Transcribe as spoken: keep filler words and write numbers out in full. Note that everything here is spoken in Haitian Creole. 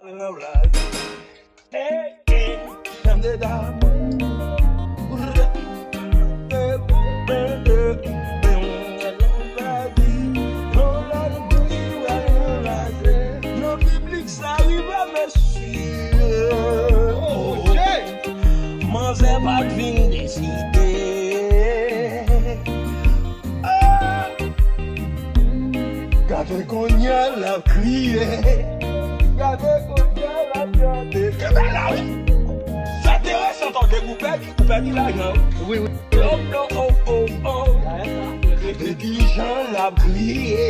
Hey, hey, tande damou. Nan piblik sa rive, mesye. Manzè pa t vin deside. Ah! Gade kounye a l ap kriye. Gade kounye a l ap chante. Kenbe la, wi. Sa enteresan, tande, ou pèdi, ou pèdi lajan. Wi, wi. Oh, oh, oh, oh, oh. Gade kijan l ap kriye.